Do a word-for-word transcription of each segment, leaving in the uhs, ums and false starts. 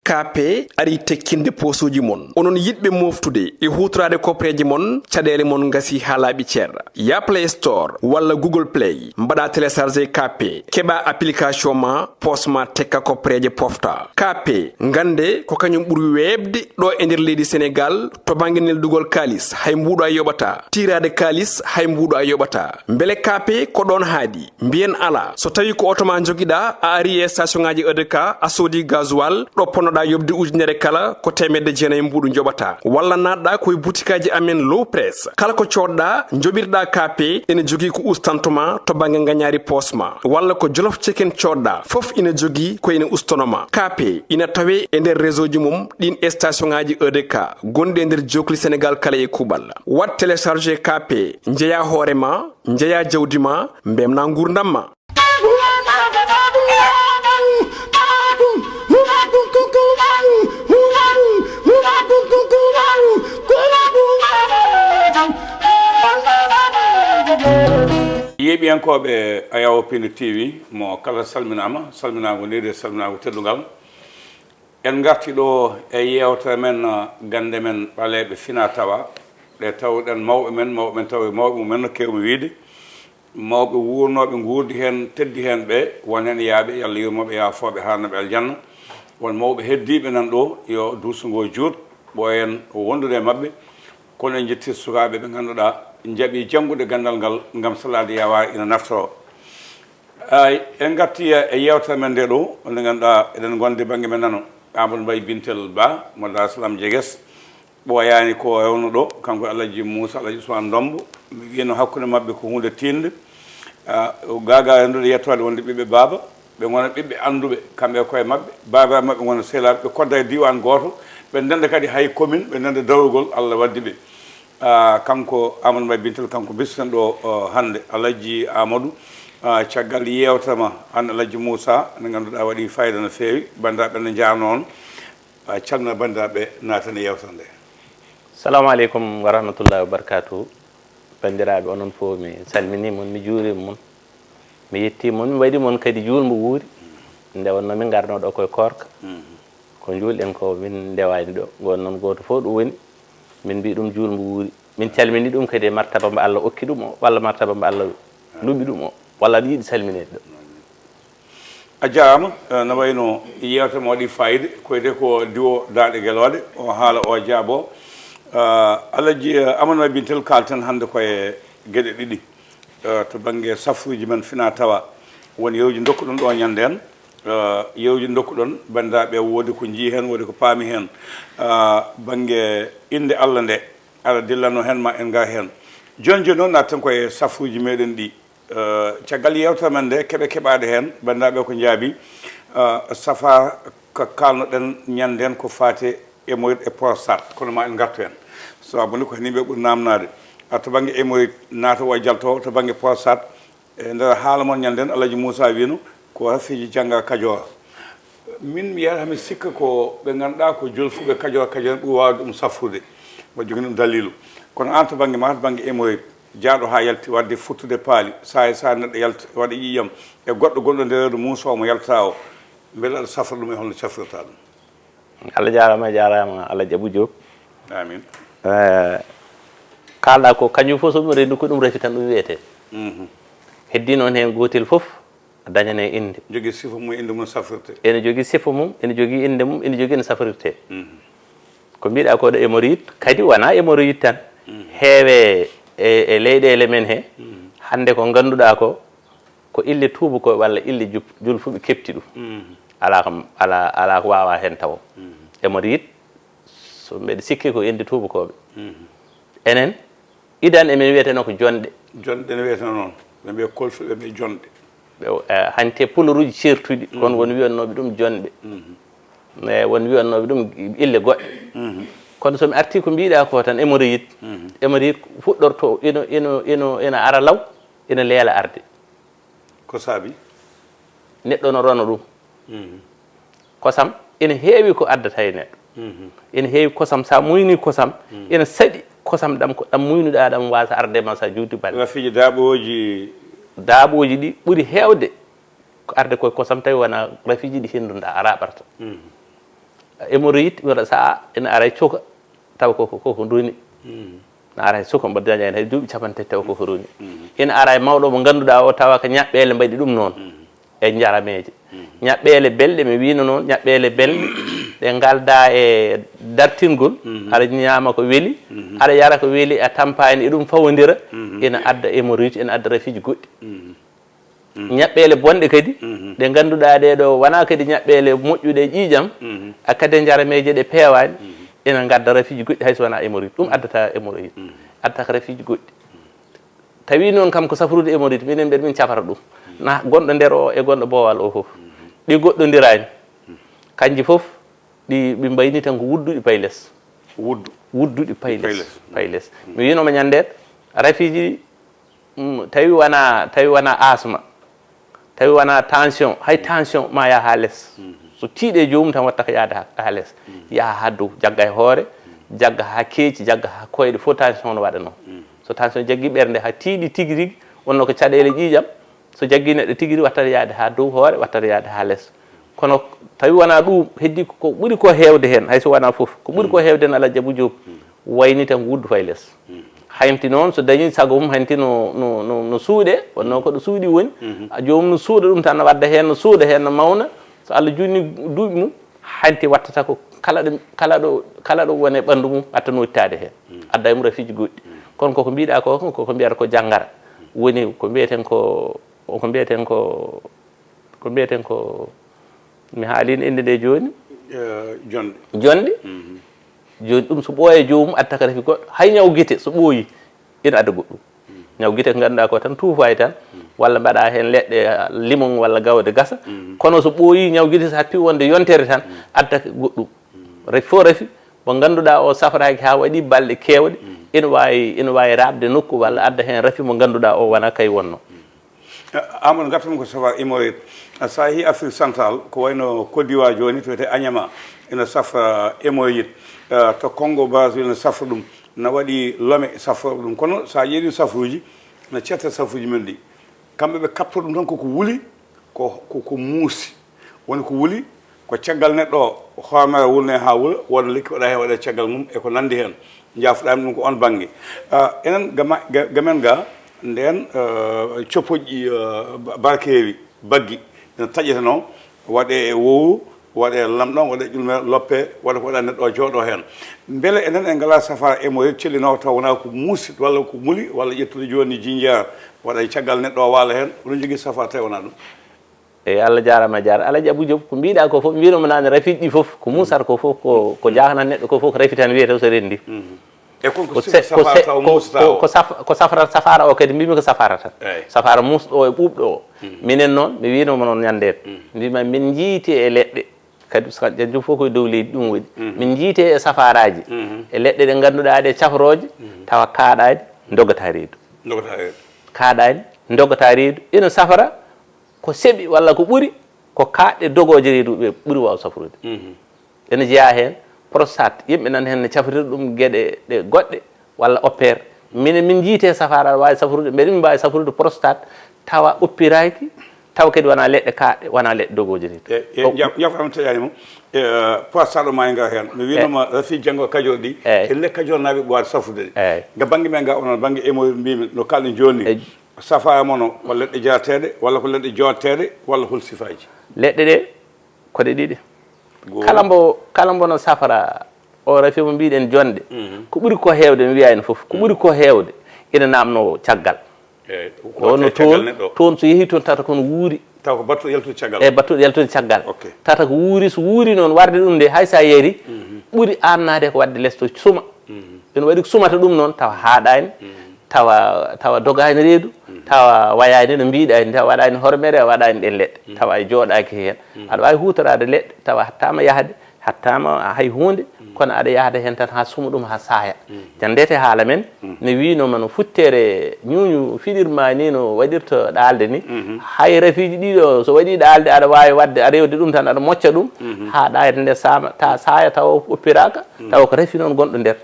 K P ari tekkinde poosuuji mon. Onon yiɗɓe mooftude e huutoraade koppereeje mon, caɗeele mon ngasi haa laaɓi cer. Ya Play Store walla Google Play, mbaɗa télécharger K P, keɓa application ma, poos ma tekka koppereeje pofta. K P, ngannde ko kañum ɓuri weeɓde ɗo e nder leydi Senegaal to bannge neldugol kaalis, hay mbuuɗo a yoɓata. Tiiraade kaalis, hay mbuuɗo a yoɓata. Mbele K P ko ɗoon haaɗi? Mbiyen alaa. So tawii ko oto ma njogiɗaa, a ari e station ŋaaji E D K, a soodi gasoil, ɗo ponnoɗaa yoɓde ujunere kala, ko teemedde jeenayi mbuuɗu njoɓataa. Walla naatɗaa ko e butikaaji amen Low Press. Kala ko coodɗaa, njoɓirɗaa K P, ene jogii ko ustanto ma to bannge ngañaari poos ma. Walla ko Jolof Chicken coodɗaa, fof ina jogii ko ene ustono ma. K P ina tawee e nder réseau ji mum ɗiin e station ŋaaji E D K gonɗi e nder jookli Senegaal kala e kuuɓal. Waɗ télécharger K P, njeyaa hoore ma, njeyaa jawdi ma, mbemnaa nguurndam ma. Yeeɓiyankooɓe Ayawo Piindi T V, mo kala salminaama, salminaango neydi e salminaango teddungal. En ngarti ɗo e yeewtere men, gannde men ɓaleeɓe fina tawa, ɗe tawɗen mawɓe men, mawɓe men tawi mawɓe mumen no keewmi wiide. Mawɓe wuurnooɓe nguurdi heen, teddi heen ɓe, won heen yaaɓe, yo Allah yurmo ɓe, yaafoo ɓe, haarna ɓe aljanna. Won mawɓe heddiiɓe nan ɗo, yo duuso ngo juut, ɓooyen wondude e maɓɓe. Kono en njettii sukaaɓe ɓe ngannduɗaa njaɓii janngude ganndal ngal ngam salaade yawaare ina naftoroo. Ay, en ngartii e yeewtere men nde ɗo, nde ngannduɗaa eɗen ngondi bannge men nano, Amadou Mbaye Bintel Ba mo Dar Salam Jeges. Ɓooyaani ko rewno ɗo, kanko e Alhaji Moussa, Alhaji Ousmane Ndombo. Mi wiyno hakkunde maɓɓe ko huunde tiiɗnde. Ah, o gaagaa renndude yettoode wonde ɓiɓɓe baaba, ɓe ngona ɓiɓɓe annduɓe, kamɓe e koye maɓɓe. Baabiraaɓe maɓɓe ngona sehilaaɓe, ɓe kodda e diiwaan gooto, ɓe ndennda kadi hay commune, ɓe ndennda darogol, Allah waddi ɓe. Ah, kanko Amadou Mbaye Bintel, kanko mbisden ɗo, oh, hannde. Alhaji Amadou, ah, caggal yeewtere ma, aan Alhaji Moussa, nde ngannduɗaa waɗi fayida no feewi, banndiraaɓe ne njaarnoo on. A calmina banndiraaɓe naatani yeewtere nde. Salamu aleykum wa rahmatullahi wa barakatuhu. Banndiraaɓe onon fof mi salmini mon, mi juurima mon, mi yetti mon, mi waɗi mon kadi juulmo wuuri. Nde wonno min ngarno ɗo koye koorka. Ko njuulɗen ko min ndewani ɗo. Ngon noon gooto fof ɗum woni. Min mbi ɗum juulmo wuuri. Min calmini ɗum kadi e martaba mbo Allah okki ɗum o, walla martaba mbo Allah luɓi ɗum o, walla aɗa yiɗi salmineede ɗo. A jaaraama, eh, no wayno yeewtere ma waɗi fayida, ko wiyetee ko diwo daaɗe gelooɗe, o haala o jaabo. Eh, Alhaji, eh, Amadou Mbaye Bintel, kaalten hannde ko e geɗe ɗiɗi. Eh, to bannge safuuji men fina tawa, won yewji ndokkuɗon ɗo ñande en, eh, yewji ndokkuɗon banndiraaɓe, woodi ko njii heen, woodi ko paami heen. Eh, bannge innde Allah nde, aɗa dillanoo heen ma en ngar heen. Jooni jooni noon naatten ko e safuuji meɗen ɗi. Eh, caggal yeewtere men nde, keɓe keɓaaɗe heen, banndiraaɓe ko njaabi, eh, safa ko kaalnoɗen ñande en ko faati e moyit e prostate, kono ma en ngartu heen. Sababu nde ko heen yimɓe ɓuri naamnaade. A to bannge hémorroïde naata o jalto, to bannge prostate, e nder haala mon ñande en, Alhaji Moussa wiino ko rafiiji jannga Kajoor. Min mi yiyata, mi sikka ko ɓe ngannduɗaa ko jolfuɓe Kajoor, Kajoor ɓuri waawde ɗum safrude, mbaɗa jogii ɗum daliilu. Kono aan to bannge ma, to bannge hémorroïde, jaaɗo haa yalti, waɗde futtude paali, saay saay neɗɗo yalta, waɗa ƴiiƴam, e goɗɗo gonɗo nder reedu muuso omo yalta o, mbele aɗa safra ɗum e holno cafrirta ɗum? Allah jaaraama, a jaaraama Alhaji Abou Diop. Amin. Eh, kaalɗaa ko kañum fof so ɗum renndi ko ɗum rafi tan ɗum wiyetee. Mhm. Heddii noon heen gootel fof dañanee innde. Jogii sifa mum, innde mum safrirte. Ene jogii sifa mum, ene jogii innde mum, ene jogii no safrirtee. Mhm. Ko mbiɗaa ko ɗo hémorroïde, kadi wonaa hémorroïde tan. Mhm. Heewee e, e leyɗeele men he. Mhm. Hannde ko ngannduɗaa ko, ko ille tuubakooɓe walla ille juf-, julfuɓe keɓti ɗum. Mhm. Alaa ko, alaa, alaa ko waawaa heen tawo. Mhm. Hémorroïde, so mbeɗa sikki ko innde tuubakooɓe. Mhm. Enen, idan emen wiyeteno ko jonɗe. Jonɗe ne wiyeteno noon. Ɓe mbiya kolfe, ɓe mbiya jonɗe. Ɓe, eh, hannti e pularuuji ceertuɗi, kono won wiyannooɓe ɗum jonɗe. Mhm. E won wiyannooɓe ɗum ille goɗɗe. Mhm. Kono so mi artii ko mbiɗaa ko tan, hémorroïde. Mhm. Hémorroïde fuɗɗorto ino, ino, ino, ina ara law, ina leela arde. Ko saabi? Neɗɗo no rona ɗum. Mhm. Kosam ina heewi ko addata e neɗɗo. Mhm. Ina heewi kosam, so a muynii kosam, ina saɗi kosam ɗam, ko ɗam muynuɗaa ɗam waasa arde ma so a juuti balɗe. Rafiiji daaɓooji. Daaɓooji ɗi ɓuri heewde ko arde koye kosam, tawi wonaa rafiiji ɗi henndu ndaa a raɓarta. Mhm. Hémorroïde wona saha ina ara e coka, tawa koko koko ndoni. Na ara e coka mbo dañani hay duuɓi capanɗe tati, tawa koko ndoni. Ina ara e mawɗo mo ngannduɗaa o, tawa ko ñaɓɓeele mbaɗi ɗum noon e njarameeje. Ñaɓɓeele belɗe, mi wino noon, ñaɓɓeele belɗe ɗe ngalda e dartingol. Aɗa ñaama ko weli, aɗa yara ko weli, a tampaani e ɗum fawodira, ina adda hémorroïde, ina adda rafiiji goɗɗi. Ñaɓɓeele bonɗe kadi, ɗe ngannduɗaa ɗee ɗo wonaa kadi ñaɓɓeele moƴƴuɗe e ƴiiƴam, a kadi e njarameeje ɗe peewaani, ina ngadda rafiiji goɗɗi, hay so wonaa hémorroïde. Ɗum addata hémorroïde, addata ko rafiiji goɗɗi. Tawi noon kam ko safrude hémorroïde, minen mbeɗa min cafara ɗum. Na gonɗo nder o e gonɗo boowal o fof. Ɗi goɗɗondiraani. Kanji fof, ɗi, ɓe mbayni tan ko wudduɗi pay les. Wuddu. Wudduɗi pay les. Pay les. Mi winooma ñanndeet, rafiiji ɗi, mm, tawi wona, tawi wona asma, tawi wona tension, hay tension ma yaha haa les. So tiiɗe joomum tan watta ko yahde haa, haa les. Yaha haa dow, jagga e hoore, jagga haa keeci, jagga haa koyɗe, fof tension no waɗa noon. So tension jaggi ɓernde haa tiiɗi tigi rigi, wonno ko caɗeele ƴiiƴam, so jaggi neɗɗo tigi rigi, wattata yahde haa dow hoore, wattata yahde haa les. Kono tawi wona ɗum, heddi ko ɓuri ko heewde heen, hay so wona fof, ko ɓuri ko heewde heen, Alhaji Abou Diop, wayni tan ko wuddu fay les. Hanti noon, so dañi sago mum, hanti no, no, no, no suuɗe, wonno ko ɗo suuɗi woni, a joomum no suuɗa ɗum tan, no wadda heen, no suuɗa heen, no mawna, so Allah juutni duuɓi mum, hanti wattata ko kala ɗo, kala ɗo, kala ɗo woni e ɓanndu mum, watta nootitaade heen. Adda e mum rafiiji goɗɗi. Kono koko mbiɗa ko, koko mbiyata ko janngara. Woni ko mbiyeten ko, ko mbiyeten ko, ko mbiyeten ko, mi haalino innde nde jooni. Eh, jonde. Jonde. Jooni ɗum so ɓooyii joomum, adda ka rafi goɗɗo. Hay ñaw gite so ɓooyii, ina adda goɗɗum. Ñaw gite ko ngannduɗaa ko tan tuufaay tan, walla mbaɗa heen leɗɗe, ah, limon walla gawde gasa. Kono so ɓooyii ñaw gite, so hatti wonde yontere tan, adda goɗɗum. Rafi fof rafi, mo ngannduɗaa o safraaki haa waɗi balɗe keewɗe, ina waawi, ina waawi raaɓde nokku walla adda heen rafi mo ngannduɗaa o wona kay wonno. Amadou, ngartam ko safara hémorroïde. So a yehii Afrique Central, ko wayno Côte d'Ivoire jooni, to wiyetee Anyama, ina safra hémorroïde. Eh, to Congo Brazzaville ina safra ɗum. Na waɗi Lomé safra ɗum. Kono so a ƴeewi safruuji, na ceerta safruuji men ɗi. Kamɓe ɓe kaɓto ɗum tan koko wuli, ko, ko, ko muusi. Woni ko wuli, ko caggal neɗɗo o, hoore mum wulne haa wula, wooda lekki waɗa heen, waɗa caggal mum e ko nanndi heen. Njaafoɗaami ɗum ko oon bannge. Ah, enen ga ma-, ga, ga men ga, ndeen, eh, copoƴƴi, eh, ba-, barkeewi, baggi, ina taƴetenoo, waɗee e wowru, waɗee e lamɗam, waɗee e ƴulmere, loppee, waɗa ko waɗa neɗɗo o jooɗoo heen. Mbele enen en ngalaa safaara hémorroïde cellinoowo taw wonaa ko muusi, walla ko muli, walla ƴettude jooni jinjeer, waɗa e caggal neɗɗo o waala heen, oɗon njogii safaara tawi wonaa ɗum? Eyi, Allah jaaraama, a jaaraama. Alhaji Abou Diop, ko mbiɗa ko fof, mbinooma naane, rafiiji ɗi fof, ko muusata ko fof, ko, ko jahana neɗɗo ko fof, ko rafi tan wiyetee so renndi. E kon ko Ko sifa se-, ko safaara se-, taw ko, muusata ko, o. Ko saf-, ko safra-, safaara o kadi mbimi ko safaara tan. Eyi. Safaara muusɗo o e ɓuuɓɗo o. Minen noon, mi winooma noon ñanndeede. Mbima min njiiti e leɗɗe. Kadi so ƴannju fof koye dow leydi ɗum woni. Min njiiti e safaaraaji. E leɗɗe ɗe ngannduɗaa ɗe cafrooje, tawa kaaɗaani, ndogata reedu. Ndogata reedu. Kaaɗaani, ndogata reedu. Ina safra, ko seɓi walla ko ɓuri, ko kaaɗɗe dogooje reedu ɓe ɓuri waaw safrude. Ene jeyaa heen prostate, yimɓe nan heen ne cafrira ɗum geɗe ɗe goɗɗe walla oppeer. Minen min njiite safaara aɗa waawi safrude, mbeɗa min mbaawi safrude prostate tawa oppiraaki, tawa kadi wonaa leɗɗe kaaɗɗe, wonaa leɗɗe dogooje reedu. E, e, O- jaf-, jaf am taƴaani mo. E, eh, prostate o maa en ngar heen. Mi wiinoma rafi janngo Kajoor ɗi, Eyi. E le Kajoor naaɓe ɓe waawi safrude ɗi. Eyi. Nga bannge men nga, onon bannge hémorroïde mbimi, no kaalɗen jooni ni. Eyi. Safaara mon o, ko leɗɗe jarateeɗe, walla ko leɗɗe joorteeɗe, walla hol sifaaji? Leɗɗe ɗe, ko ɗe ɗiɗi. Goonga. Kala mbo, kala mbo no safra, o rafi mo mbiɗen jonde, ko ɓuri ko heewde, mi wiya en fof, ko ɓuri ko heewde, ina naamnoo caggal. Eyi, ko Ɗo no waɗata caggal toon, neɗɗo o. Toon so yehi toon tata kon wuuri. Taw ko battuɗo yaltude caggal. E battuɗo yaltude caggal. Ok. Tata ko wuuri, so wuuri noon warde ɗum nde, hay so a yari, ɓuri aannaade ko waɗde les to suma. Ina waɗi ko sumata ɗum noon, tawa haaɗaani, tawa, tawa dogaani reedu, tawa wayaani no mbiɗa ni, tawa waɗaani hormere, waɗaani ɗeen leɗɗe, tawa a jooɗaaki heen. Aɗa waawi huutoraade leɗɗe, tawa hattaama yahde, hattaama hay huunde, kono aɗa yahda heen tan haa suma ɗum, haa saaya. Janndeete haala men, ne wiinoma no futtere ñuuñu fiɗirma ni, no waɗirta ɗaalde ni, hay rafiiji ɗiɗo, so waɗi ɗaalde, aɗa waawi waɗde, a rewde ɗum tan, aɗa mocca ɗum, haa ɗaayre nde saama, ta saaya tawa oppiraaka, tawa ko rafi noon gonɗo nder.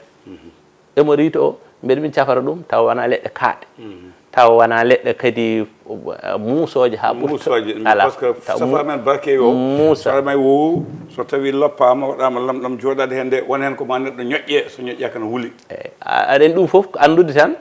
Hémorroïde o, mbeɗa min cafara ɗum, tawa wonaa leɗɗe kaaɗɗe. tawa wonaa leɗɗe kadi, uh, muusooje haa ɓurta. Muusooje, alaa. Parce que taw safa mu-, men barkeewi o, muusa. So may wo, so tawi loppaama, waɗaama lamɗam jooɗaade heen nde, won heen ko ma neɗɗo ñoƴƴe, so ñoƴƴaaka no wuli. Eey, a-, aɗen ɗum fof ko anndude tan,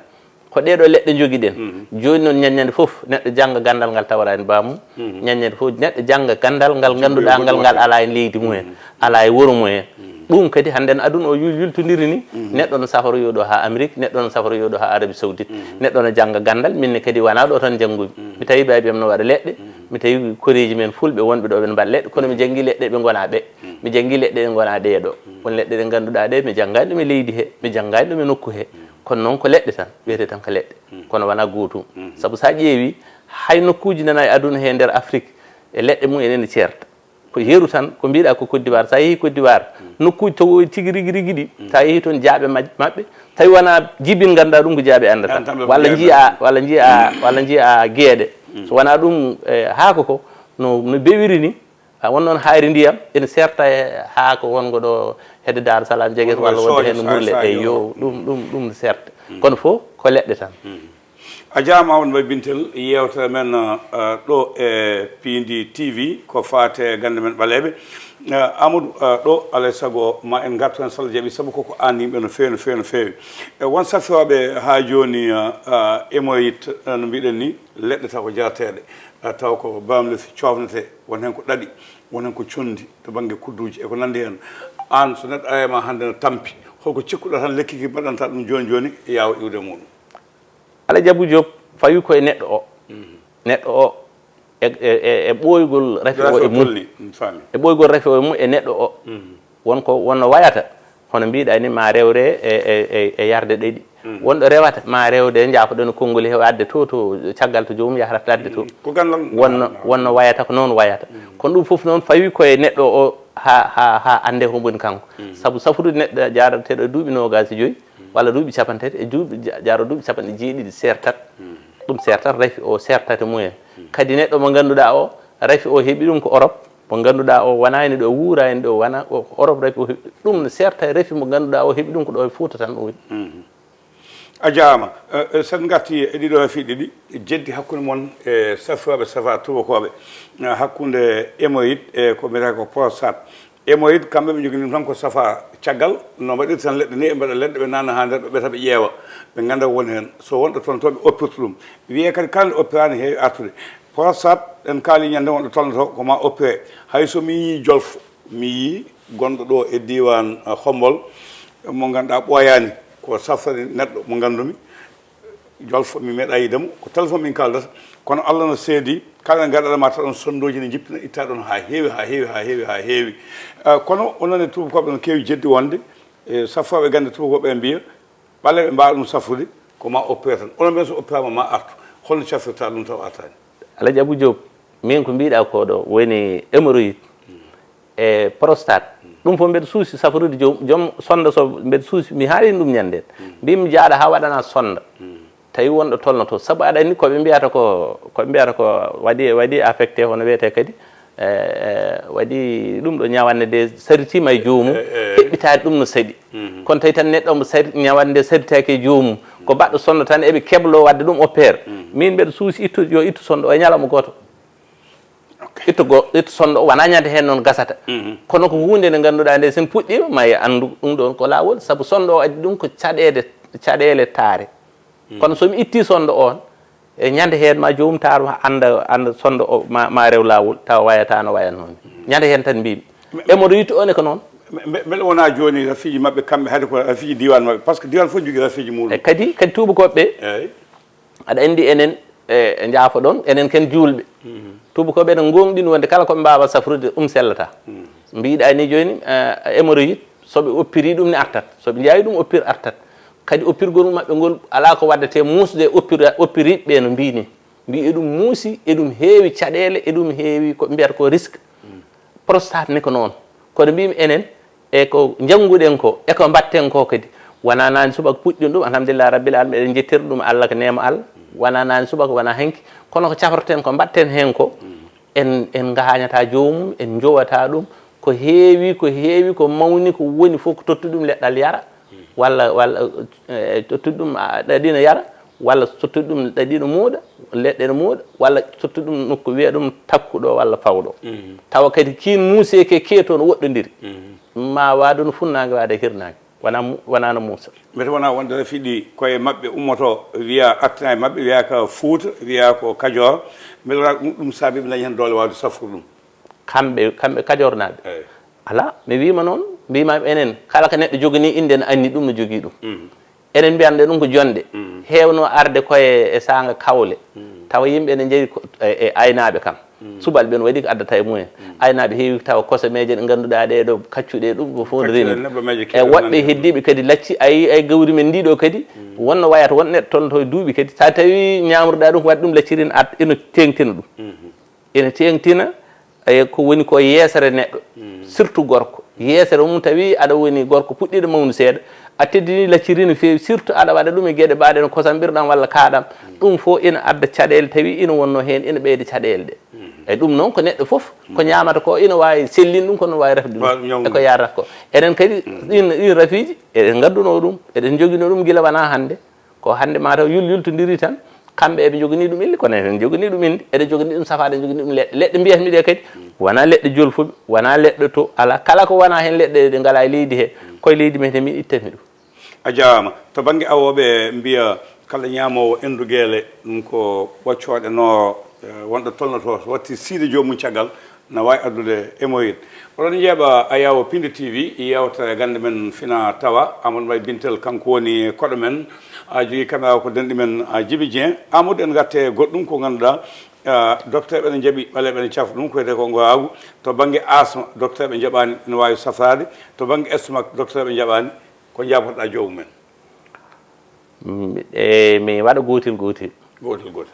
ko ɗee ɗoo leɗɗe njogiɗen. Mhm. Jooni noon, ñannde fof neɗɗo jannga ganndal ngal tawraani baamu. Mhm. Ñannde fof neɗɗo jannga ganndal ngal ngannduɗaa ngal, ngal alaa e leydi mumen, mhm, alaa e wuro mumen. Mhm. Ɗum kadi hannden aduna o yul-, yultondiri ni. Mhm. Neɗɗo no safroyoo ɗo haa Amérique, neɗɗo no safroyoo ɗo haa Arabie Saoudite. Mhm. Neɗɗo no jannga ganndal, min ne kadi wonaa ɗo tan njanngumi. Mhm. Mi tawi baabi am no waɗa leɗɗe, mhm, mi tawi koreeji men fulɓe wonɓe ɗo ɓe mbaɗa leɗɗe, kono mi janngi leɗɗe ɓe ngonaa ɓe. Mhm. Mi janngi leɗɗe ɗe ngonaa ɗee ɗo. Mhm. Won leɗɗe ɗe ngannduɗaa ɗe mi janngaani ɗum e leydi he, mi janngaani ɗum e nokku he. Mhm. Kono noon ko leɗɗe tan, wiyetee tan ko leɗɗe. Mhm. Kono wonaa gootum. Mhm. Sabu so a ƴeewi, hay nokkuuji nana e aduna he nder Afrique, e leɗɗe mum en ene ceerta. Ko yeru tan, ko mbiɗa ko Côte d'Ivoire. So a yehi Côte d'Ivoire, mhm, nokkuuji tawoji tigi rigi rigi ɗi, mhm, so a yehi toon jaaɓe maj-, maɓɓe, tawi wonaa jibin ngannduɗaa ɗum ko jaaɓe anndata. An tan ɓe walla mbiya njiya, walla njiya, mhm, walla njiya geeɗe. Mhm. So wonaa ɗum, e, haako ko no, no bewiri ni, a won noon hayri ndiyam, ene serta e haako wongo ɗo hedde Dar Salam Jeges walla wonde heen murle. Eyo, ɗum, ɗum, ɗum no serta. Mm. Kono fof ko leɗɗe tan. Mm. A jaama on mbaye Bintel, yeewtere men, eh, ɗo e Piindi T V ko faate gannde men ɓaleeɓe. Eh, Amadou, eh, ɗo alay sago ma en ngartu heen so Allah jaɓi, sabu koko an yimɓe no feewi, no feewi, no feewi. E won safiyooɓe haa jooni, eh, eh, hémorroïde, eh, no mbiɗen ni, leɗɗe taw ko jarateeɗe, eh, taw ko bamle coofnete, won heen ko ɗaɗi, won heen ko conndi to bannge kudduuji e ko nanndi heen. Aan, so neɗɗo arii ma hannde no tampi, holko cikkuɗaa tan lekki ki mbaɗanta ɗum jooni jooni yaawa iwde e muɗum? Alhaji Abou Diop, fawi ko e neɗɗo o. Mhm. Neɗɗo o, e, e, e, e ɓooygol rafi o e mum. Tolni, mi faami. E ɓooygol rafi o e mum e neɗɗo o. Mhm. Won ko, wonno wayata, hono mbiɗa ni, ma rewre e, e, e, e yarde ɗaɗi. Mm. Wonɗo rewata, ma rewde, jaafoɗon konngol he, o adde to, to caggal to joomum yahrata adde to. Mm. Ko ganndal. Wonno, wonno wayata, ko noon wayata. Mm. Kono ɗum fof noon fawi ko e neɗɗo o, ha, ha, ha annde ko woni kanko. Mm. Sabu safrude neɗɗo jaarateeɗo e duuɓi noogaas e joyi, mm, walla duuɓi capanɗe tati, e duuɓi ja-, jaaro duuɓi capanɗe jeeɗiɗi sertat. Mm. Ɗum sertat, rafi o sertat e mumen. Mm. Kadi neɗɗo mo ngannduɗaa o, rafi o heɓi ɗum ko Europe. Mo ngannduɗaa o wonaa ene ɗo wuura, ene ɗo wona, o ko Europe rafi o heɓi ɗum, no serta e rafi mo ngannduɗaa o heɓi ɗum ko ɗo e Fuuta tan o woni. Mhm. A jaaraama. Eh, eh, so en ngartii e ɗiɗo rafi ɗiɗi, jeddi hakkunde mon e safrooɓe safa tubakooɓe, eh, hakkunde hémorroïde e ko mbiyetee ko prostate. Hémorroïde, kamɓe ɓe njogii ɗum tan ko safa caggal, no mbaɗirta tan leɗɗe ni, ɓe mbaɗa leɗɗe, ɓe naatna haa nder, ɓe ɓeta, ɓe ƴeewa, ɓe ngannda woni heen. So wonɗo toon to ɓe oppirta ɗum, wiyee kadi kala nde oppiraani heewi artude. Prostate, en kaali ñande wonɗo tolnoto ko ma opéré. Hay so mi yii jolfo, mi yii gonɗo ɗo e diiwaan, eh, Hombol, mo ngannduɗaa ɓooyaani, ko safrani neɗɗo mo nganndumi. Jolfo, mi meeɗaa yiide mo, ko téléphone min kaaldata. Kono Allah no seedi, kala nde ngarɗaa ma tawa ɗon sonndooji ne njippina, itta ɗon haa heewi, haa heewi, haa heewi, haa heewi. Eh, kono onon e tuubakooɓe no keewi jeddi wonde, eh, safrooɓe gannde tuubakooɓe ɓe mbiya, ɓaleeɓe mbaawa ɗum safrude, ko ma opéré tan. Onon ɓen so opéraama ma artu. Holno cafrirta ɗum taw artaani? Alhaji Abou Diop, min ko mbiɗa ko ɗo woni hémorroïde e prostate. Ɗum fof mbeɗa suusi safrude joom, joom sonnda so mbeɗa suusi, mi haalino ɗum ñande. Mbimi jaaɗa haa waɗana sonnda. Tawi wonɗo tolnoto. Sabu aɗa anndi ko ɓe mbiyata ko, ko ɓe mbiyata ko waɗi, waɗi affecté hono wiyetee kadi, e, e, waɗi ɗum ɗo ñawannde nde saritiima e joomum, e, e, heɓɓitaade ɗum no saɗi. Mhm. Kono tawi tan neɗɗo omo sari, ñawannde nde saritaaki e joomum, ko baɗɗo sonno tan eɓe keblo waɗde ɗum opéré. Mhm. Min mbeɗa suusi ittude, yo ittu sonno o e ñalawma gooto. Ok. Ittu go-, ittu sonno o, wonaa ñande heen noon gasata. Mhm. Kono ko huunde nde ngannduɗaa nde, so en puɗɗiima, ma en anndu ɗum ɗoon ko laawol, sabu sonno o addi ɗum ko caɗeede, caɗeele taare. Mm. Kono so mi ittii sonndo oon, e ñande heen ma joomum taar ma annda, annda sonndo o ma, ma rew laawol, tawa wayata no wayatnoo ni. Mm. Ñande heen tan mbiimi. Me-, hémorroïde o ne ko noon. Me-, me-, mbeɗa wona jooni rafiiji maɓɓe kamɓe, haade ko rafiiji diiwaan maɓɓe, par ce que diiwaan fof jogii rafiiji muɗum. E kadi, kadi tuubakooɓe ɓe, eey, aɗa anndi enen, e, e njaafoɗon, enen ken juulɓe. Mm. Tuubakooɓe ene ngoongɗini wonde kala ko ɓe mbaawa safrude, ɗum sellataa. Mm. Mbiɗa ni jooni, eh, hémorroïde, so ɓe oppirii ɗum ne artat. So ɓe njaawi ɗum oppir artat. Kadi oppirgol maɓɓe ngol alaa ko waddetee muusde e oppir-, oppiriiɓe ɓe no mbii ni. Mbii eɗum muusi, eɗum heewi caɗeele, eɗum heewi ko ɓe mbiyata ko risque. Mm. Prostate ne ko noon. Kono mbiimi enen, e ko njannguɗen ko, e ko mbaɗten ko kadi, wonaa naane subaka puɗɗiɗen ɗum, alhamdulillahi rabbil alamin, eɗen njettira ɗum Allah, ko neema Allah. Wonaa naane subaka, wonaa hanki, kono ko cafroten ko, mbaɗten heen ko, en, en ngahañataa joomum, en njowataa ɗum. Ko heewi, ko heewi, ko mawni, ko woni fof, ko tottu ɗum leɗɗal yara, walla, walla, eh, tottu ɗum, ah, ɗaɗina yara, walla sottude ɗum ɗaɗi no muuɗa, leɗɗe no muuɗa, walla sottude ɗum nokku, wiya ɗum takkuɗo walla fawɗo. Mhm. Tawa kadi kiin muusee ke kee toon woɗɗondiri. Mhm. Ma waadu no funnaange waade e hirnaange. Wonaa mu-, wonaa no muusa. Mbete wonaa wonde no fiɗi koye maɓɓe ummoto, wiya artina e maɓɓe, wiya ko Fuuta, wiya ko Kajoor. Mbele wonaa ɗum, ɗum saabi ɓe dañi heen doole waawde safrude ɗum. Kamɓe, kamɓe Kajoornaaɓe. Eey. Alaa, mi wiima noon, mbiima enen, kala ko neɗɗo joganii innde, ene anndi ɗum no jogii ɗum. Mhm. Enen mbiyatnoo ɗum ko jonde. Mhm. Heewno arde koye e saanga kawle. Mhm. Tawa yimɓe ene njeyi ko, e, e aynaaɓe kam. Mhm. Subalɓe ɓe no waɗi ko addata e mumen. Mhm. Aynaaɓe heewi tawa kosomeeje ɗe ngannduɗaa ɗee ɗo kaccuɗe ɗum ko fof no rimi. Kaccuɗe nebbammeeje. E keewɗe woɗɓe nannde heddiiɓe kadi lacci, a yii, ay gawri men ndii ɗo kadi, mhm, wonno wayata won neɗɗo toon to duuɓi kadi. So a tawii ñaamruɗaa ɗum ko waɗi ɗum lacciri, at-, ina teeŋtina ɗum. Mhm. Ina teeŋtina, e ko woni ko yeesere neɗɗo, mm, surtout gorko. Yeesere mum tawi aɗa woni gorko puɗɗiiɗo mawnu seeɗa, a teddini lacciri no feewi, surtout aɗa waɗa ɗum e geɗe mbaɗe no kosammbirɗam walla kaaɗam. Mm. Ɗum fof ina adda caɗeele, tawi ina wonno heen, ina ɓeyda caɗeele ɗe. Mm. E ɗum noon ko neɗɗo fof, ko, mm, ñaamata ko ina waawi sellin ɗum, kono waawi refde ɗum. Waawi ɗum ñaamde. E ko yarata ko. Enen kadi, mm, ɗin, ɗin rafiiji, eɗen ngadduno ɗum, eɗen njoginoo ɗum gila wonaa hannde. Ko hannde maa taw yul-, yultondiri tan, kamɓe eɓe njoganii ɗum ille, kono eɗen njoganii ɗum inde, eɗen njoganii ɗum safaa, eɗen njoganii ɗum leɗɗe. Leɗɗe mbiyatmi ɗe kadi, wonaa leɗɗe jolfuɓe, wonaa leɗɗe to alaa. Kala ko wonaa heen leɗɗe ɗe ngalaa e leydi he, koye leydi men he min ittanmi ɗum. A jaaraama. To bannge awooɓe mbiya kala ñaamoowo enndu geele, ɗum ko ɓoccooɗe nooro, eh, wonɗo tolnotoo, so watti siide joomum caggal, na waawi addude hémorroïde. Oɗon njeeɓa Ayaawo Pindi T V, yeewtere gannde men fina tawa. Amadou Mbaye Bintel, kanko woni koɗo men. A jogii caméra ko denɗi men, a, Djiby Dieng. Amadou, en ngarte goɗɗum ko ngannduɗaa, a, docteur ɓe ne njaɓi, ɓaleeɓe ne cafra ɗum, ko wiyetee ko ngoraagu. To bannge asma, docteur ɓe njaɓaani, ene waawi safraade. To bannge estomac, docteur ɓe njaɓaani. Ko njaabotoɗaa joomum en? Mm, e mi waɗa gootel gootel. Gootel gootel.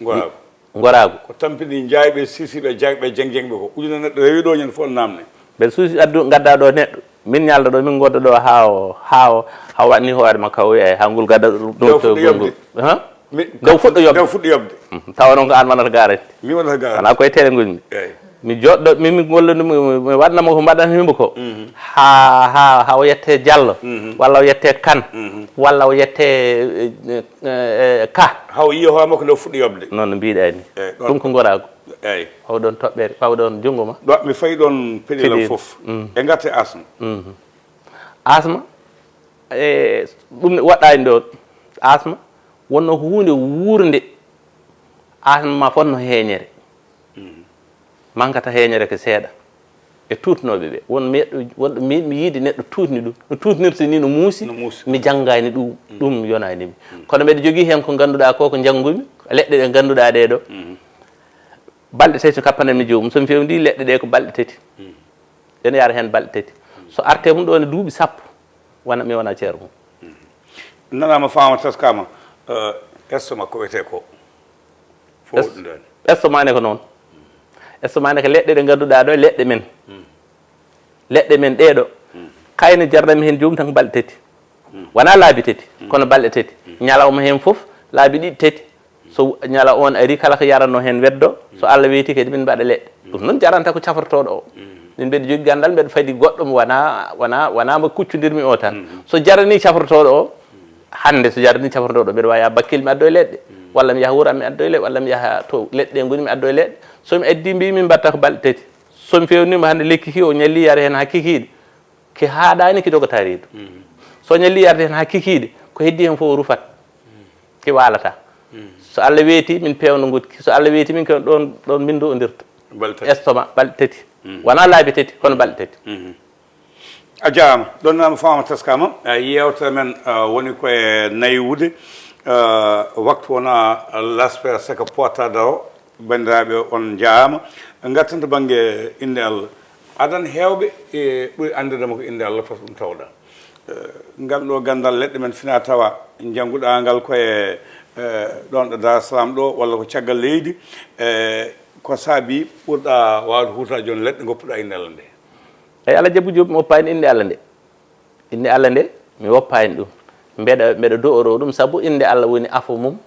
Ngoraagu. Ngoraagu. Ko tampini njaayɓe, sisiiɓe, jaayɓe, jeng-jengɓe ko. Ujunere neɗɗo rewi ɗo, ñande fof naamne. Mbeɗa suusi addu, ngadda ɗo neɗɗo. Min ñalda ɗo, min ngodda ɗo haa o, haa o, haa o waɗni hoore makko, o wiya, haa ngol gadda ɗum ɗo. Ndew fuɗɗo yobde. Ha? Mi, ndew fuɗɗo yobde. Ndew fuɗɗo yobde. Mhm. Tawa noon ko aan wonata garanti. Mi wonata garanti. Wonaa koye télé ngonmi. Eey. Mi joɗɗo, mi, mi golla ɗum, mi, mi waɗna mo ko mbaɗanmi mo ko. Mhm. Haa, haa, haa o yette Diallo, mhm, walla o yette Kane, mhm, walla o yette, eh, eh, eh, Ka. Haa o yiya hoore makko nde o fuɗɗi yobde. Noon no mbiɗa ni. Eey, ɗum ko ngoraagu. Eey. Paw ɗoon toɓɓere, paw ɗoon junngo ma. Ɗo mi fayi ɗoon peɗel am fof. Mm. E ngarte asma. Mhm. Asma, e ɗum ne waɗɗaani ɗo. Asma wonno ko huunde wuurnde. Asma ma fotno heeñere. Mhm. Mankata heeñere ko seeɗa. E tuutnooɓe ɓe. Won meeɗɗo, wonɗo meeɗmi yiide neɗɗo tuutni ɗum. No tuutnirta ni no muusi, no muusi, mi janngaani ɗum, mm, ɗum yonaani mi. Mm. Kono mbeɗa jogii heen ko ngannduɗaa ko, ko njanngumi, leɗɗe ɗe ngannduɗaa ɗee ɗo. Mm. Balɗe tati kappananmi joomum. So mi fewndii leɗɗe ɗe ko balɗe tati. Mm. Ene yara heen balɗe tati. So arte mum ɗo ne duuɓi sappo, wona, mi wona ceero mum. Mm. Nanaama, faama, taskaama, eh, estomac ko wiyetee ko? Fof es-, ɗum ɗon. Estomac ne ko noon. Estomac ne ko leɗɗe ɗe ngannduɗaa ɗo, leɗɗe men. Mm. Leɗɗe men ɗee ɗo. Mm. Kayne jarnami heen joomum tan ko balɗe tati. Mm. Wonaa laabi tati, mm, kono balɗe tati. Mm. Ñalawma heen fof, laabi ɗiɗi tati. So ñala on ari, kala ko yaranno heen weddo, so Allah weeti kadi min mbaɗa leɗɗe. Mm. Ɗum noon jaranta ko cafrotooɗo o. Mm. Min mbeɗa jogii ganndal, mbeɗa fadi goɗɗo mo wonaa, wonaa, wonaa mo kuccondirmi o tan. Mm. So jaranii cafrotooɗo o, hannde so jaranii cafrotooɗo, mbeɗa waawi yaha Bakkil mi addoya leɗɗe, mm, walla mi yaha Wuro am mi addoya leɗɗe, walla mi yaha to leɗɗe ɗe ngoni mi addoya leɗɗe. So mi addii mbiimi min mbaɗta ko balɗe tati. So mi feewniima hannde lekki ki o ñalli yara heen haa kikiiɗe, ki haaɗaani ki dogata reedu. Mhm. So ñalli yarde heen haa kikiiɗe, ko heddii heen fof rufat. Mhm. Ki waalata. Mhm. So Allah weeti min peewna ngutki. So Allah weeti min ko ɗoon, ɗoon min ndoondirta. Balɗe tati. Estomac, balɗe tati. Mhm. Wonaa laabi tati, kono balɗe tati. Mhm. A jaaraama. Ɗoon naama faama taskaama. Eh, yeewtere men, eh, woni ko e naywude. Eh, waktu wona lasper saka potta daro. Banndiraaɓe, on njaaraama. Ngarten to bannge innde Allah. Adan heewɓe e ɓuri anndirde mo ko innde Allah, foti ɗum tawɗa. Eh, ngal ɗo ganndal leɗɗe men fina tawa, njannguɗaa ngal ko e, eh, ɗoon ɗo Dar es Salaam ɗo, walla ko caggal leydi, eh, ko saabi ɓurɗa waawde huutoraade jooni leɗɗe ngoppuɗa innde Allah nde? Eyi, Alhaji Abou Diop, mi woppaani innde Allah nde. Innde Allah nde, mi woppaani ɗum. Mbeɗa, mbeɗa do'oroo ɗum, sabu innde Allah woni afo mum.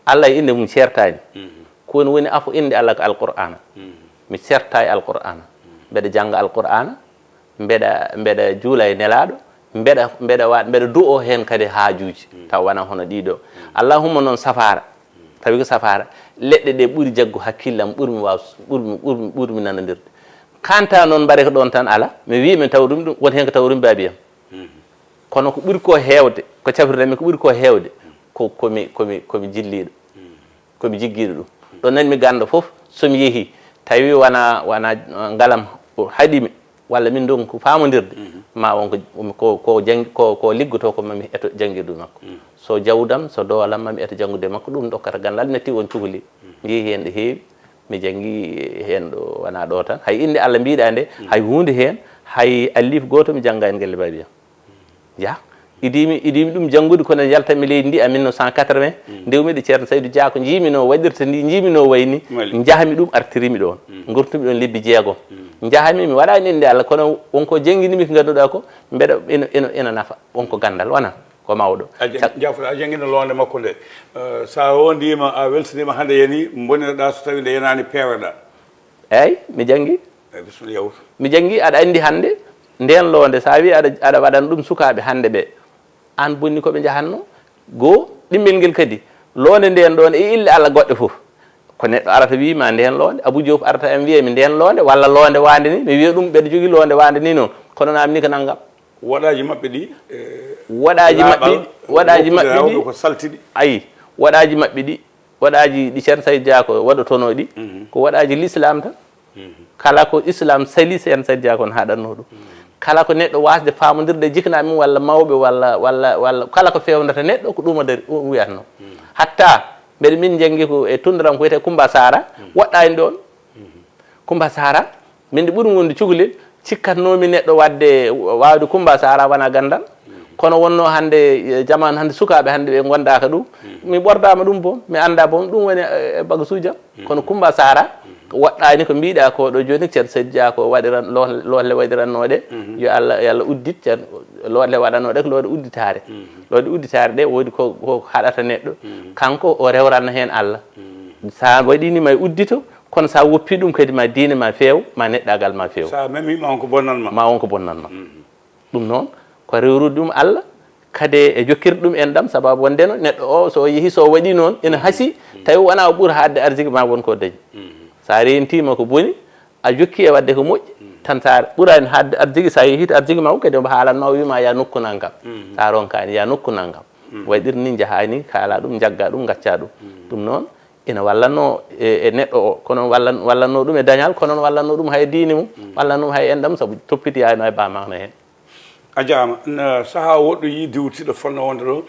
Allah e innde mum ceertaani. Mhm. Ko woni, woni afo innde Allah ko Alqur'aana. Mhm. Mi ceertaa e Alqur'aana. Mhm. Mbeɗa jannga Alqur'aana, mbeɗa, mbeɗa juula e Nelaaɗo, Mbeɗa mbeɗa wa mbeɗa du'o heen kadi haajuuji, taw wonaa hono ɗii ɗoo. Allahumma noon safaara, tawi ko safaara, leɗɗe ɗe ɓuri jaggu hakkillam, ɓurmi waaw, ɓurmi ɓurmi ɓurmi nanondirde. Kanta noon mbaɗe ko ɗoon tan ala, mi wii mi taw ɗum ɗum won heen ko taw ɗum baabi am. Kono ko ɓuri ko heewde, ko cafrirɗen mi ko ɓuri ko heewde, ko komi komi komi jilliiɗo. Komi jiggiiɗo ɗum. Ɗo nanmi ganndo fof, so mi yehii, tawi wonaa wonaa ngalam haɗi mi, walla min ndonku faamondirde, ma won ko ko ko jang ko ko liggotoo ko mami eto janngirdu makko. So jawdam, so doolam mami eto janngude makko, ɗum dokkata ganndal. Mi natti won cukalel, mi yehii heen ɗo heewi, mi janngi heen ɗo wonaa ɗo tan. Hay innde Allah mbiɗa nde, hay huunde heen, hay alliif gooto mi janngaani galle baabi am. Yaa, idiimi idiimi ɗum janngude, kono yaltanmi leydi ndi en mille neuf cent quatre-vingts, ndewmi ɗo Ceerno Saydu Dia ko njiimi no waɗirta ndi, njiimi no wayni, njahmi ɗum artirimi ɗoon, ngurtumi ɗoon lebbi jeegom. Njahmi mi waɗaani innde Allah, kono won ko jannginimi ko ngannduɗaa ko mbeɗa ina ina ina nafa, won ko ganndal wonaa ko mawɗo. A janngi- Cak- jaafoɗa, a janngino loonde makko nde. Eh, so a wondiima, a weltiniima hannde yani, mboniraɗa so tawi nde yanaani peeweɗa. Eeyi, mi janngi. Eeyi, bisimilla, yawtu. Mi janngi, aɗa anndi hannde ndeen loonde, so a wii aɗa aɗa waɗana ɗum sukaaɓe hannde ɓe, aan bonni ko ɓe njahatnoo. Goo, ɗimmel ngel kadi, loonde ndeen ɗoon e ille Allah goɗɗe fof, ko neɗɗo arata wii ma ndeen loonde, Abuu Joof arata en wiya mi ndeen loonde, walla loonde waande ni, mi wiya ɗum mbeɗa jogii loonde waande ni noon, kono naamni ko nanngam. Waɗaaji maɓɓe ɗi, eh, Waɗaaji maɓɓe laaɓal, ɗi, waɗaaji woppude maɓɓe rewɓe ɗi, ko saltiɗi. Ayi, waɗaaji maɓɓe ɗi, waɗaaji ɗi Ceerno Saydu Dia ko waɗotonoo ɗi, ko waɗaaji lislaam tan. Kala ko islaam sali, Ceerno Saydu Dia ko on haɗatnoo ɗum. Kala ko neɗɗo waasde faamondirde e jiknaaɓe mum walla mawɓe walla walla walla kala ko feewnata neɗɗo, ko ɗum o dari o wiyatnoo. Hatta mbeɗa min njanngi ko e tunndaram ko wiyetee Kummba Saara, woɗɗaani ɗoon. Kummba Saara, min nde ɓuri wonde cukalel, cikkatnoomi neɗɗo waɗde waawde Kummba Saara wonaa ganndal. Kono wonnoo hannde, e jamaanu hannde, sukaaɓe hannde ɓe ngonndaaka ɗum. Mi ɓordaama ɗum boom, mi anndaa boom, ɗum woni e, e bagasuuji am. Kono Kummba Saara, woɗɗaani ko mbiɗa ko ɗo jooni, Ceerno Saydu Dia ko waɗiran, lo-, looɗe waɗirannooɗe. Yo Allah, yo Allah uddit, Ceerno, looɗe waɗannooɗe ko looɗe udditaare. Looɗe udditaare ɗe woodi ko, ko haɗata neɗɗo. Kanko o rewranno heen Allah. So a waɗii ni ma uddito, kono so a woppii ɗum kadi ma diine ma feew, ma neɗɗaagal ma feew. So a memii ma won ko bonnan ma. Ma won ko bonnan ma. Ɗum noon ko rewrude ɗum Allah, kadi e jokkirde ɗum enɗam, sababu wonde no neɗɗo o so o yehii, so o waɗii noon, ina hasii, tawi wonaa o ɓuri haɗde arsiki ma won ko dañi. So a reentii ma ko boni, a jokkii e waɗde ko moƴƴi, tan so a ɓuraani haɗde arsiki, so a yehii to arsiki ma o kadi omo haalan ma, o wii ma yaa nokku nanngam. So a ronkaani yaa nokku nanngam. Waɗir ni, njahaa ni, kaalaa ɗum, njaggaa ɗum, ngaccaa ɗum. Ɗum noon ina wallatnoo e e neɗɗo o, kono wallan- wallatnoo ɗum e dañal, kono noon wallatnoo ɗum hay e diine mum, wallatnoo ɗum hay e enɗam, sabu toppitoyaano e ba makno heen. A jaaraama. N- sahaa woɗɗo yii diwtiiɗo fotnoo wonde ɗo.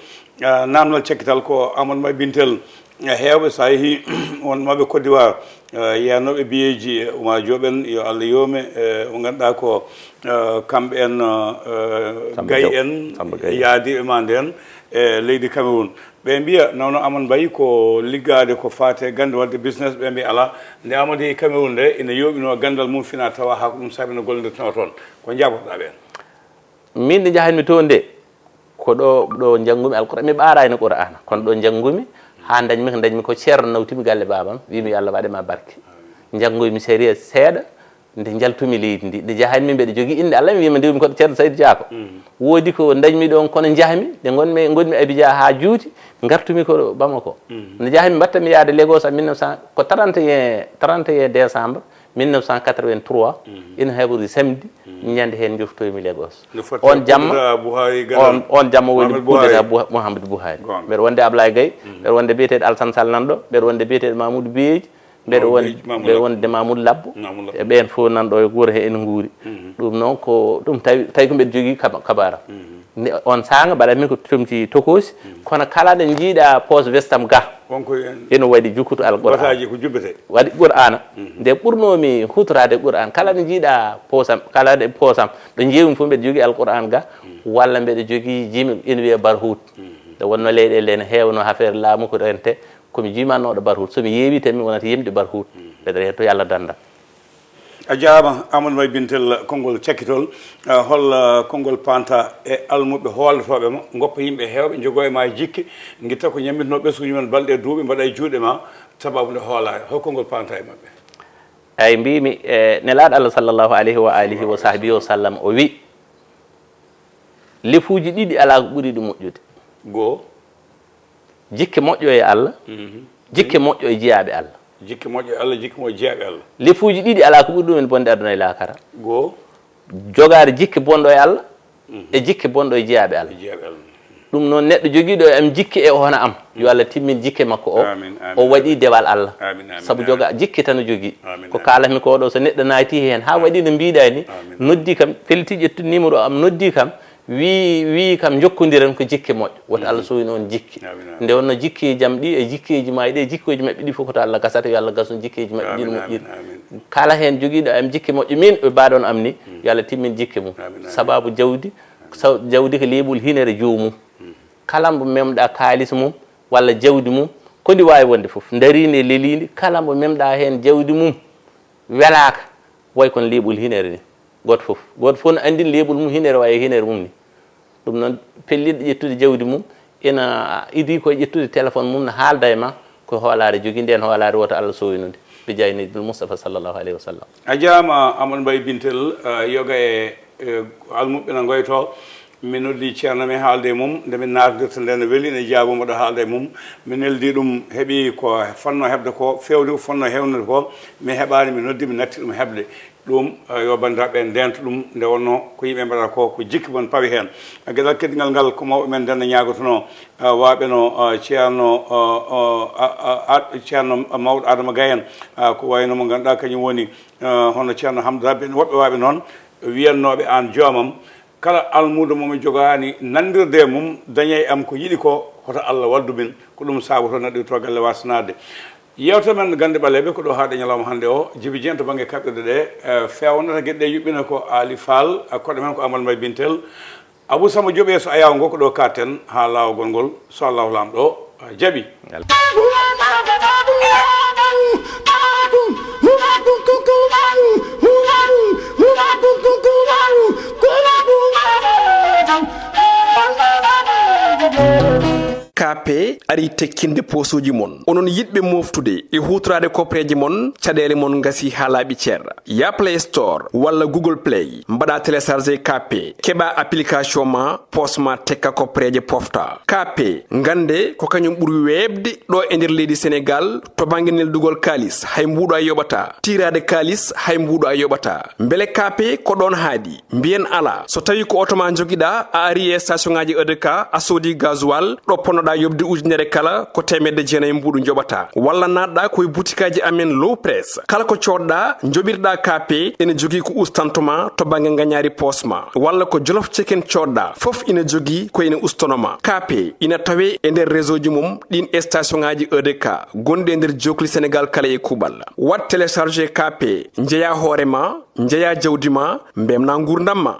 Ah, naamnal cakkital ko Amadou May Bintel. Eh, heewɓe, so a yehii won mawɓe Côte d'Ivoire, eh, yeyanooɓe biyeeji, eh, Oumar Diop en, yo Allah yoome, eh, mo ngannduɗaa ko, eh, kamɓe en, eh, Samba Gaye Diaw. En, Samba Gaye. Yaadiiɓe ma ndeen e leydi Cameroun. Ɓe mbiya, nawno Amadou Mbaye, ko liggaade ko faati e gannde waɗde business, ɓe mbiya alaa. Nde Amadou yehi Cameroun nde, ina yooɓinoo ganndal mum fina tawa haa ko ɗum saabi no gollondirtnoo toon. Ko njaabotoɗaa ɓeen? Min nde njahatmi toon nde, ko ɗo ɗo njanngumi Alquraan, mi ɓaaraani Qur'aana, kono ɗo njanngumi haa ndañmi ko ndañmi ko, ceerno nawtimi galle baabam, wiimi yo Allah waɗe ma barke. Njanngoymi sariya seeɗa, nde njaltumi leydi ndi, nde njahatmi mbeɗa jogii innde Allah, mi wiima ndewmi ko ɗo Ceerno Saydu Jaako. Woodi ko ndañmi ɗoon, kono njahmi, nde ngonmi ngonmi Abidjan haa juuti, ngartumi ko ɗo Bamako. Nde njahmi mbattatmi yahde Lagos en mille neuf cent, ko trente et un, trente et un décembre mille neuf cent quatre-vingt-trois, ina heɓori samedi, ñande heen njoftoymi Lagos. On jamma, on, on jamma woni coup d'État Mouhamadou Buhari. Mbeɗa wonde Ablaye Gaye, mbeɗa wonde biyeteeɗo Alassane Sall nan ɗo, mbeɗa wonde biyeteeɗo Mamoudou Beji, mbeɗa wonde, mbeɗa wonde Mamoudou Labbo, e ɓeen fof nan ɗo e wuro he ene nguuri. Ɗum noon ko ɗum tawi, tawi ko mbeɗa jogii kaba-, kabaram. Ne, on saanga mbaɗatmi ko comci tokoosi, kono kala nde njiiɗa poos vestam ga, ina waɗi jukkutu Alqur'aan. Bataaji ko jubbete. Waɗi Qur'aana. Nde ɓurnoomi huutoraade Qur'aan, kala nde njiiɗa poosam, kala nde poosam, ɗo njeeyumi fof mbeɗa jogii Alqur'aan ga, walla mbeɗa jogii jimi ina wiyee barhuut. Nde wonnoo leyɗeele ene heewnoo affaire laamu ko rente, ko mi jimanooɗo barhuut. So mi yeewi tan mi wonata yimde barhuut. Mbeɗa rento yo Allah danndam. A jaaraama, Amadou May Bintel, konngol cakkitol. Ah, hol, ah, konngol paanta e almuɓɓe hoolotooɓe ma, ngoppa yimɓe heewɓe, njogoo e ma e jikke, ngitta ko ñammitnoo ɓesnguuji men balɗe e duuɓi, mbaɗa e juuɗe ma, sababu nde hoolaani. Hol konngol paanta e maɓɓe? Eyi, mbiimi, e, Nelaaɗo Allah sallallahu alayhi wa alihi wa sahbihi wa sallam, o wi, Lefuuji ɗiɗi alaa ko ɓuri ɗi moƴƴude. Goo. Jikke moƴƴo e Allah, mhm, jikke moƴƴo e jiyaaɓe Allah. Jikke moƴƴo e Allah, jikke moƴƴo e jiyaaɓe Allah. Lefuuji ɗiɗi alaa ko ɓuri ɗumen bonde aduna e laakara. Goo. Jogaade jikke bonɗo e Allah, mhm, e jikke bonɗo e jiyaaɓe Allah. E jiyaaɓe Allah. Ɗum noon, neɗɗo jogiiɗo e am jikke e hono am, yo Allah timmin jikke makko o, amin, amin, o waɗi amin, dewal Allah. Amin, amin, sabu amin, joga jikke tan o jogii. Amin, ko amin, kaalatmi ko ɗo, so neɗɗo naati heen haa, amin, waɗi no mbiɗa ni, amin, noddi kam, felliti ƴettude numéro am, noddi kam, wi, wi kam jokkondiren ko jikke moƴƴo. Woto Allah, mhm, sowin on jikke. Amin, amin. Nde wonno jikkeeji am ɗi e jikkeeji maa ɗi e jikkeeji maɓɓe ɗi fof ko to Allah gasata, yo Allah gasun jikkeeji maɓɓe ɗi no, amin, moƴƴiri, amin, amin. Kala heen jogiiɗo e am jikke moƴƴo, min ɓe mbaɗon am ni, mhm, yo Allah timmin jikke mum. Amin, amin. Sababu jawdi, saw-, jawdi ko leeɓol hinere joomum. Mhm. Kala mbo memɗa kaalis mum walla jawdi mum, ko ndi waawi wonde fof, ndariindi e leliindi, kala mbo memɗa heen jawdi mum welaaka, way kono leeɓol hinere ni. Gooto fof, gooto fof no anndin leeɓol mum hinere, wayi e hinere mum ni. Ɗum noon, pelliɗo ƴettude jawdi mum, ina idii ko e ƴettude téléphone mum, no haalda e ma, ko hoolaare jogii, ndeen hoolaare woto Allah sowinude. Bi jaahi Nabil Mustafa sallallahu alayhi wa sallam. A jaama, Amadou Mbaye Bintel, eh, yoga e, eh, almuɓɓe na ngoyto. Mi noddi ceerno, mi haalde e mum, nde min naatndirta nde, no weli, ene jaabo mboɗo haalda e mum. Mi neldi ɗum, heɓi ko fotnoo heɓde ko, feewde ko fotnoo hewnude ko, mi heɓaani, mi noddi, mi natti ɗum heɓde. Ɗum, eh, yo banndiraaɓe ndeento ɗum, nde wonnoo ko yimɓe mbaɗata ko, ko jikki mon pawi heen. Eh, geɗal teddingal ngal ko mawɓe men ndeen ñaagotonoo, eh, waaɓe no, eh, ceerno, eh, eh, a, a, a, ceerno mawɗo Adama Gaye en, eh, ko wayno mo ngannduɗaa kañum woni, eh, hono ceerno Hamdou Rabbi en, woɓɓe waaɓe noon, wiyannooɓe aan joomam, kala almuudo mo mi jogaani nanndirde e mum, daña e am ko yiɗi ko, hoto Allah wallu min. Ko ɗum saabotoo neɗɗo to galle waasanaade. Yeewtere men Gannde Ɓaleeɓe ko ɗo haaɗi ñalawma hannde o. Jibi Jeŋ to bannge kaɓirɗe ɗe, eh, feewnata geɗe ɗe, yuɓɓina ko Aali Faal, eh, koɗo men ko Amadou Mbaye Bintel. Abou Samba Jooɓe so ayaw ngo ko ɗo katten haa laawol ngol, so Allahu Laamɗo, eh, jaɓi. K P arii tekkinde poosooji mon. Onon yiɗɓe mooftude e huutoraade kopreeje mon, caɗeele mon ngasii haa laaɓi cer. Yah Play Store walla Google Play, mbaɗaa télécharger K P, keɓaa application ma, poos ma tekka kopreeje pofta. K P, ngannde ko kañum ɓuri weeɓde ɗo e nder leydi Senegaal to bannge neldugol kaalis, hay mbuuɗo a yoɓataa. Tiiraade kaalis, hay mbuuɗo a yoɓataa. Mbele K P ko ɗoon haaɗi? Mbiyen alaa. So tawii ko oto ma njogiɗaa, a arii e station ŋaaji E D K, a soodii gasoil, ɗo ponnoɗaa yoɓde ujunere kala ko teemedde jeenayi mbuuɗu njoɓataa. Walla naatɗaa ko e butikaaji amen Low Press. Kala ko coodɗaa, njoɓirɗaa K P, ene jogii ko ustanto ma to bannge ngañaari poos ma. Walla ko Jolof Chicken coodɗaa, fof ina jogii ko ene ustono ma. K P ina tawee e nder réseau ji mum ɗiin e station ŋaaji E D K gonɗi e nder jookli Senegaal kala e kuuɓal. Waɗ télécharger K P, njeyaa hoore ma, njeyaa jawdi ma, mbeltinaa nguurndam ma.